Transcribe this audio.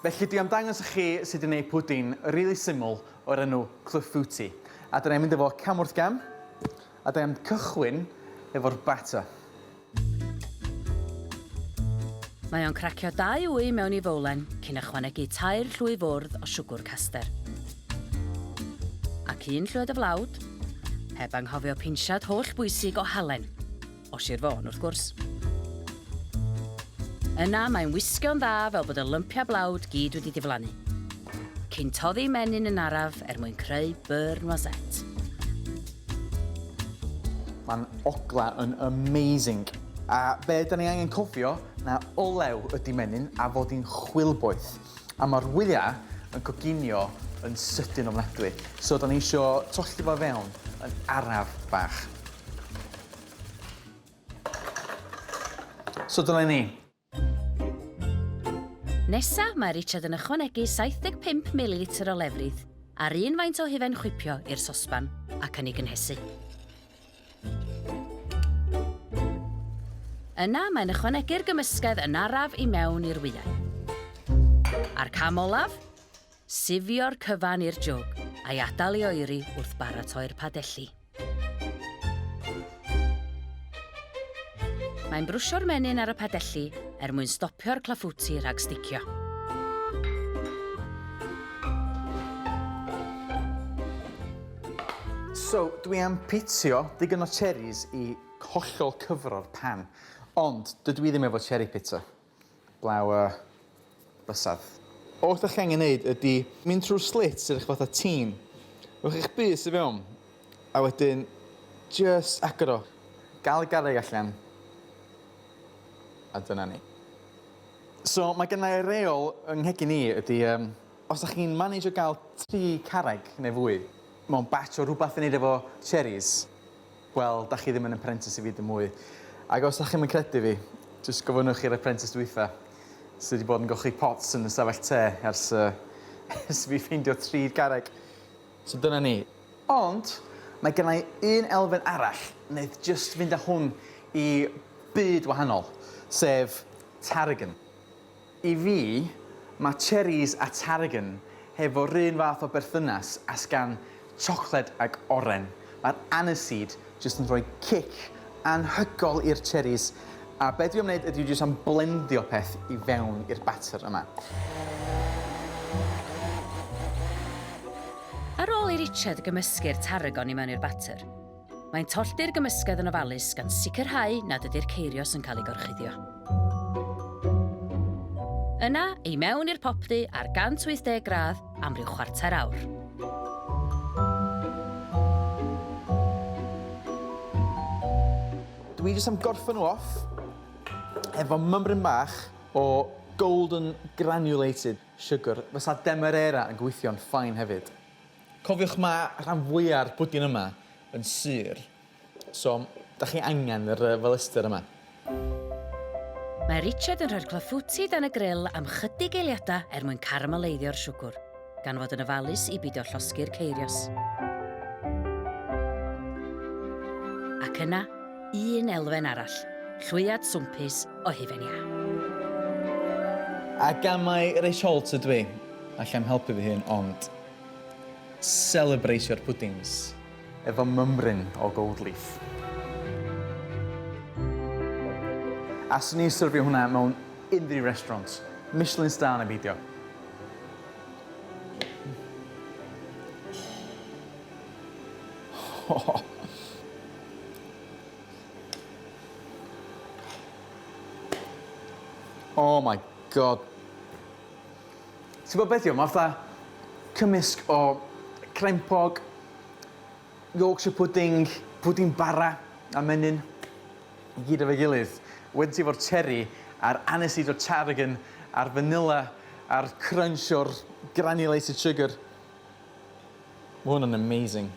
Felly dwi am dangos i chi sut i wneud pwdin rili syml o'r enw clafouti. A 'dan ni am mynd efo cam wrth gam, a 'dan ni am cychwyn efo'r batter. Mae o'n cracio dau wy mewn i fowlen cyn ychwanegu tair llwy fwrdd o siwgwr caster. Ac un llwyd o flawd, heb anghofio pinsiad holl bwysig o halen. O Sir Fôn, wrth gwrs. Yna, mae'n wisgio'n dda fel bod y lympiau blawd gyd wedi diflannu. Cyn toddi menyn yn araf er mwyn creu beurre noisette. Mae'n ogla yn amazing. A be da ni angen cofio na olew ydy menyn a fod hi'n chwilboeth. A mae'r wyau yn coginio yn sydyn ofnadwy. So da ni isio tollti fo fewn yn araf bach. So dyna ni. Nesa, mae Richard yn ychwanegu 75 mililitr o lefrith a'r un faint o hufen chwipio i'r sosban ac yn ei gynhesu. Yna, mae'n ychwanegu'r gymysgedd yn araf i mewn i'r wyau. A'r cam olaf? Sifio'r cyfan i'r jwg a'i adael i oeri wrth baratoi'r padelli. Mae'n brwsio'r menyn ar y padelli er mwyn stopio'r clafouti rhag sticio. So, dwi am pitio digon o cherries i hollol cyfro'r pan. Ond, dydw i ddim efo cherry pitter. Blaw y bysedd. Oll dach chi angen neud ydi mynd trwy'r slit sydd eich fatha tîn. Rhowch eich bys i fewn a wedyn jyst agor o. Gael y garreg allan a dyna ni. So mae gynna i reol yng nghegin i ydi yym os dach chi'n manejio gael tri carreg neu fwy mewn batch o rwbath i neud efo cherries, Wel, dach chi ddim yn apprentice i fi dim mwy. Ac os dach chi'm yn credu fi, jyst gofynnwch i'r apprentice dwytha, sy 'di bod yn golchi pots yn y stafell te ers yy ers i fi ffeindio trud garreg. So dyna ni. Ond, mae gynna i un elfen arall wneith jyst fynd â hwn i byd wahanol, sef tarragon. I fi, mae cherries a tarragon hefo'r un fath o berthynas as gan siocled ag oren. Mae'r aniseed jyst yn rhoi cic anhygol i'r cherries a be dwi am wneud ydy dwi jyst am blendio peth i fewn i'r batter yma. Ar ôl i Richard gymysgu'r tarragon i mewn i'r batter, Mae'n tollti'r gymysgedd yn ofalus gan sicrhau nad ydy'r ceirios yn cael eu gorchuddio. Yna, i mewn i'r popty ar 180 gradd am ryw chwarter awr. Dwi jyst am gorffen nhw off efo mymryn bach o golden granulated sugar. Fysa demerara yn gweithio'n fine hefyd. Cofiwch ma' rhan fwya'r pwdin yma yn sur, so dach chi angen yr yy felysder yma. Mae Richard yn rhoi'r clafouti dan y grill am chydig eiliadau er mwyn carameleiddio'r siwgwr, gan fod yn ofalus i beidio llosgi'r ceirios. Ac yna, un elfen arall, llwyad swmpus o hufen iâ. A gan mai Rich Holt ydw i, allai'm helpu fy hun ond celebratio'r pwdins efo mymryn o gold leaf. A swn i'n syrfio hwnna mewn unrhyw restaurant, Michelin star neu beidio. Oh my God. Ti'n gwybod beth yw? Mae fatha cymysg o crempog, Yorkshire pudding, pwdin bara a menyn i gyd efo'i gilydd. Wedyn ti efo'r cherry a'r aniseed o'r tarragon a'r vanilla a'r crunch o'r granulated sugar. Mae hwn yn amazing.